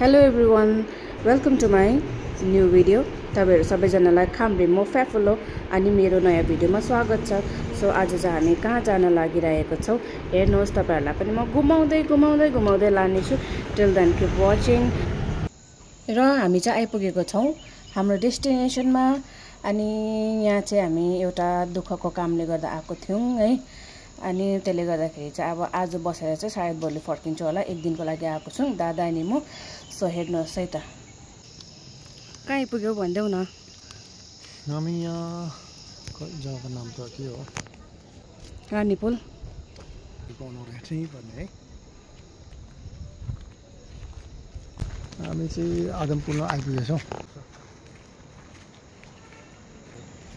Hello everyone, welcome to my new video. तपाईहरु सबैजनालाई खाम्रे म फ्याफुलो अनि मेरो नयाँ भिडियोमा स्वागत छ। सो आज चाहिँ हामी कहाँ जान लागिरहेको छौ हेर्नुहोस्। तपाईहरुलाई पनि म घुमाउँदै लाने छु। Till then keep watching. र हामी चाहिँ आइपुगेको छौं हाम्रो डेस्टिनेसनमा। अनि यहाँ चाहिँ हामी एउटा दुःखको कामले गर्दा आएको थियौं है। अनि त्यसले गर्दाखेरि चाहिँ अब आज बसेर चाहिँ सायद भोलि फर्किन्छु होला। एक दिनको लागि आएको छु दादा अनि म। सो हेर्नुहोस् है त कहाँ आइपुग्यौ भन्देऊ न। हामी यहाँ जग्गाको नाम त के हो? रानीपुल भन्ने है। हामी चाहिँ आदमपुरमा आइपुगेछौँ।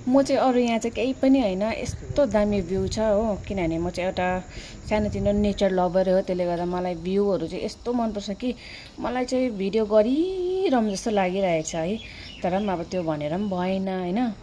म चाहिँ अरु यहाँ चाहिँ केही पनि हैन, यस्तो दामी भ्यू छ हो। किनभने म चाहिँ एउटा सानोतिनो नेचर लभर हो। त्यसले गर्दा मलाई भ्यूहरु चाहिँ यस्तो मन पर्छ कि मलाई चाहिँ भिडियो गरिरम जस्तो लागिरहेको छ है। तर पनि अब त्यो भनेर पनि भएन हैन।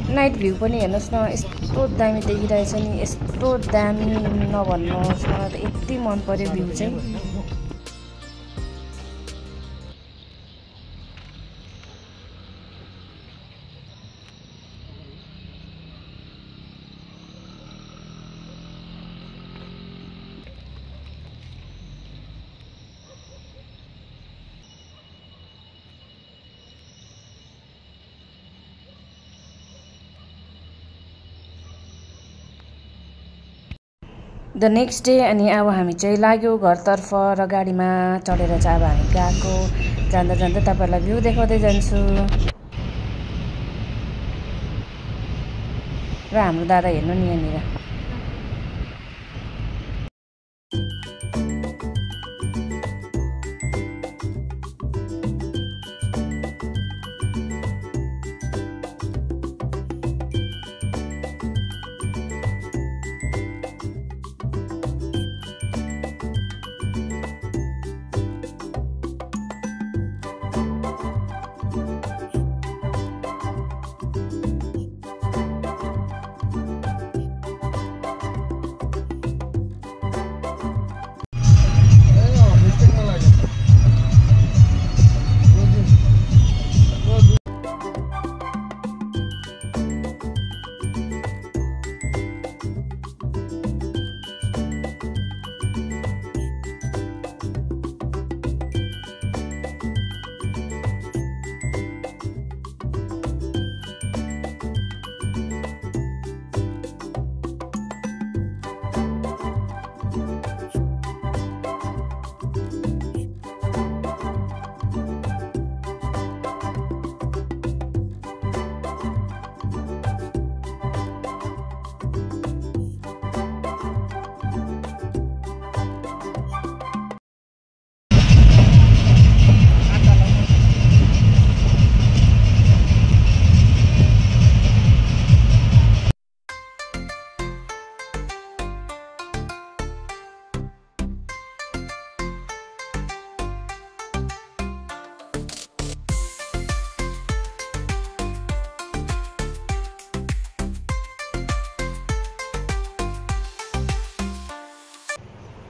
नाइट भ्यू पनि हेर्नुस् न, यस्तो दामी देखिरहेछ नि। यस्तो दामी नभन्नुहोस्, मलाई त यति मन पर्यो भ्यू चाहिँ। द नेक्स्ट डे अनि अब हामी चाहिँ लाग्यो घरतर्फ र गाडीमा चढेर चाहिँ अब हामी गएको। जाँदा जाँदा तपाईहरुलाई भ्यू देखाउँदै जान्छु। र हाम्रो दादा हेर्नु नि यहाँनिर।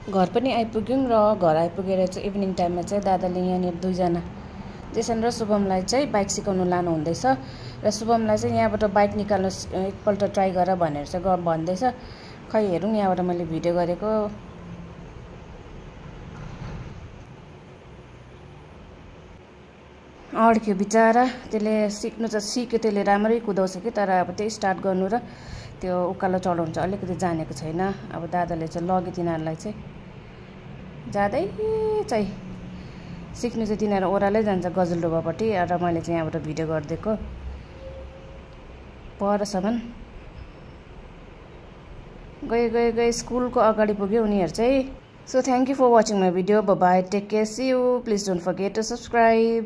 घर पनि आइपुग्यौं र घर आइपुगेर चाहिँ इभिनिङ टाइममा चाहिँ दादाले यहाँनिर दुईजना जेसन र शुभमलाई चाहिँ बाइक सिकाउनु लानु हुँदैछ। र शुभमलाई चाहिँ यहाँबाट बाइक निकाल्नु एकपल्ट ट्राई गर भनेर चाहिँ भन्दैछ। खै हेरौँ, यहाँबाट मैले भिडियो गरेको। अड्क्यो बिचारा, त्यसले सिक्नु चाहिँ सिक्यो, त्यसले राम्रै कुदाउँछ कि। तर अब त्यही स्टार्ट गर्नु र त्यो उकालो चढाउनु चाहिँ अलिकति जानेको छैन। अब दादाले चाहिँ लग्यो तिनीहरूलाई चाहिँ। जाँदै चाहिँ सिक्नु चाहिँ तिनीहरू ओह्रालै जान्छ गजलडुब्बापट्टि। र मैले चाहिँ यहाँबाट भिडियो गरिदिएको परसम्म। गए स्कुलको अगाडि पुग्यो उनीहरू चाहिँ। So thank you for watching my video. Bye bye, take care, see you. Please don't forget to subscribe.